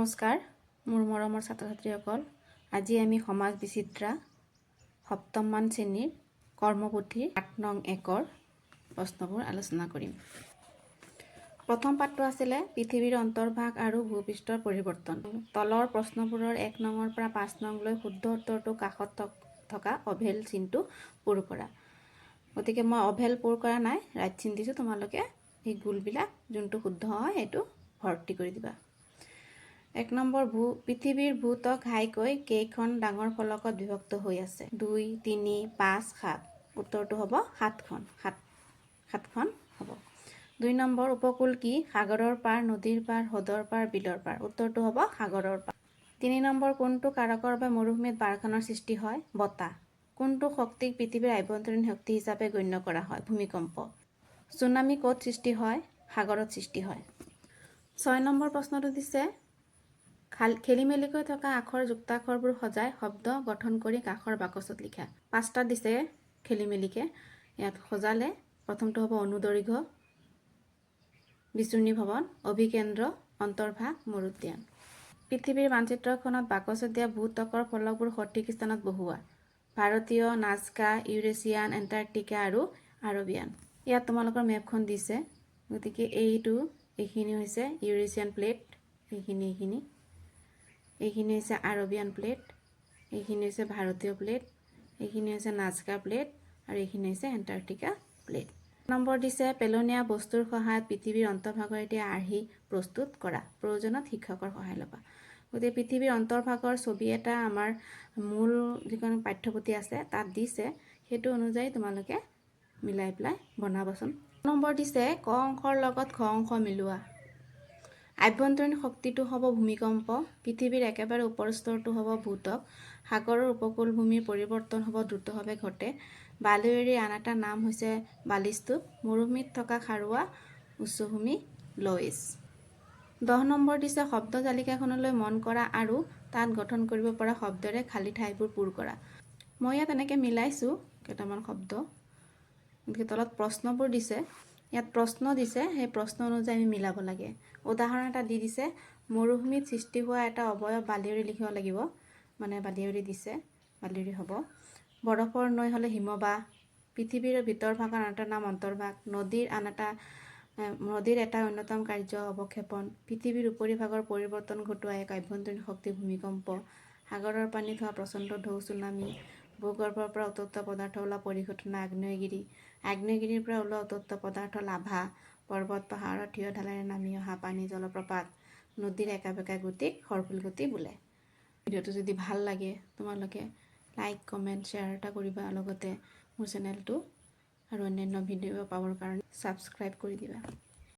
নমস্কাৰ মোৰ মৰমৰ ছাত্ৰ ছাত্ৰীসকল। আজি আমি সমাজ বিচিত্ৰা সপ্তমমান শ্ৰেণীৰ কৰ্মপুথিৰ 8 নং 1ৰ প্ৰশ্নবোৰ আলোচনা কৰিম। প্ৰথম পাঠটো আছিলে পৃথিৱীৰ অন্তৰ্ভাগ আৰু ভূপৃষ্ঠৰ পৰিৱৰ্তন। তলৰ প্ৰশ্নবোৰৰ 1 নঙৰ পৰা 5 নংলৈ শুদ্ধ উত্তৰটো কাষত থকা অভেল চিনটো পূৰ কৰা। গতিকে মই অভেল পূৰ কৰা নাই, ৰাইট চিন দিছোঁ। তোমালোকে সেই গোলবিলাক যোনটো শুদ্ধ হয়, সেইটো ভৰ্তি কৰি দিবা। 1 নম্বৰ, পৃথিৱীৰ ভূত্বক ঘাইকৈ কেইখন ডাঙৰ ফলকত বিভক্ত হৈ আছে? দুই, তিনি, পাঁচ, সাত। উত্তৰটো হ'ব সাতখন, সাতখন হ'ব। 2 নম্বৰ, উপকূল কি? সাগৰৰ পাৰ, নদীৰ পাৰ, হ্ৰদৰ পাৰ, বিলৰ পাৰ। উত্তৰটো হ'ব সাগৰৰ পাৰ। 3 নম্বৰ, কোনটো কাৰকৰ বাবে মৰুভূমিত বাৰখানৰ সৃষ্টি হয়? বতাহ। কোনটো শক্তিক পৃথিৱীৰ আভ্যন্তৰীণ শক্তি হিচাপে গণ্য কৰা হয়? ভূমিকম্প। চুনামী ক'ত সৃষ্টি হয়? সাগৰত সৃষ্টি হয়। 6 নম্বৰ প্ৰশ্নটো দিছে, খেলি মেলিকৈ থকা আখৰ যুক্তাক্ষৰবোৰ সজাই শব্দ গঠন কৰি কাষৰ বাকচত লিখা। পাঁচটা দিছে খেলি মেলিকে। ইয়াত সজালে প্ৰথমটো হ'ব অনুদৈৰ্ঘ্য, বিচূৰ্ণী ভৱন, অভিকেন্দ্ৰ, অন্তৰ্ভাগ, মৰুদ্যান। পৃথিৱীৰ মানচিত্ৰখনত বাকচত দিয়া ভূত্বকৰ ফলকবোৰ সঠিক স্থানত বহুওৱা। ভাৰতীয়, নাজকা, ইউৰেছিয়ান, এণ্টাৰ্কটিকা আৰু আৰবিয়ান। ইয়াত তোমালোকৰ মেপখন দিছে। গতিকে এইখিনি হৈছে ইউৰেছিয়ান প্লেট, এইখিনি এইখিনি এইখিনি হৈছে আৰবিয়ান প্লেট, এইখিনি হৈছে ভাৰতীয় প্লেট, এইখিনি হৈছে নাজকা প্লেট আৰু এইখিনি হৈছে এণ্টাৰ্কটিকা প্লেট। নম্বৰ দিছে, পেলনীয়া বস্তুৰ সহায়ত পৃথিৱীৰ অন্তৰ্ভাগৰ এটি আৰ্হি প্ৰস্তুত কৰা। প্ৰয়োজনত শিক্ষকৰ সহায় ল'বা। গতিকে পৃথিৱীৰ অন্তৰ্ভাগৰ ছবি এটা আমাৰ মূল যিখন পাঠ্যপুথি আছে, তাত দিছে। সেইটো অনুযায়ী তোমালোকে মিলাই পেলাই বনাবাচোন। নম্বৰ দিছে, ক অংশৰ লগত খ অংশ মিলোৱা। আভ্যন্তৰীণ শক্তিটো হ'ব ভূমিকম্প। পৃথিৱীৰ একেবাৰে ওপৰ স্তৰটো হ'ব ভূত্বক। সাগৰৰ উপকূল ভূমিৰ পৰিৱৰ্তন হ'ব দ্ৰুতভাৱে ঘটে। বালিয়ৰীৰ আন এটা নাম হৈছে বালিস্তূপ। মৰুভূমিত থকা খাৰুৱা উচ্চভূমি লৱেছ। 10 নম্বৰ দিছে, শব্দ তালিকাখনলৈ মন কৰা আৰু তাত গঠন কৰিব পৰা শব্দৰে খালী ঠাইবোৰ পূৰ কৰা। মই ইয়াত এনেকৈ মিলাইছোঁ কেইটামান শব্দ। গতিকে তলত প্ৰশ্নবোৰ দিছে। ইয়াত প্ৰশ্ন দিছে, সেই প্ৰশ্ন অনুযায়ী আমি মিলাব লাগে। উদাহৰণ এটা দি দিছে, মৰুভূমিত সৃষ্টি হোৱা এটা অৱয়ব বালিয়ৰী লিখিব লাগিব। মানে বালিয়ৰী দিছে, বালিয়ৰী হ'ব। বৰফৰ নৈ হ'লে হিমবাহ। পৃথিৱীৰ ভিতৰ ভাগৰ আন এটা নাম অন্তৰ্ভাগ। নদীৰ এটা অন্যতম কাৰ্য অৱক্ষেপণ। পৃথিৱীৰ উপৰিভাগৰ পৰিৱৰ্তন ঘটোৱা এক আভ্যন্তৰীণ শক্তি ভূমিকম্প। সাগৰৰ পানীত হোৱা প্ৰচণ্ড ঢৌ চুনামী। ভূগৰ্ভৰ পৰা উত্তপ্ত পদাৰ্থ ওলোৱা পৰিঘটনা আগ্নেয়গিৰি। আগ্নেয়গিৰিৰ পৰা ওলোৱা উত্তপ্ত পদাৰ্থ লাভা। পৰ্বত পাহাৰৰ থিয় ঢালেৰে নামি অহা পানী জলপ্ৰপাত। নদীৰ একা বেঁকা গতিক সৰ্পিল গতি বোলে। ভিডিঅ'টো যদি ভাল লাগে, তোমালোকে লাইক, কমেণ্ট, শ্বেয়াৰ এটা কৰিবা। লগতে মোৰ চেনেলটো আৰু অন্যান্য ভিডিঅ' পাবৰ কাৰণে ছাবস্ক্ৰাইব কৰি দিবা।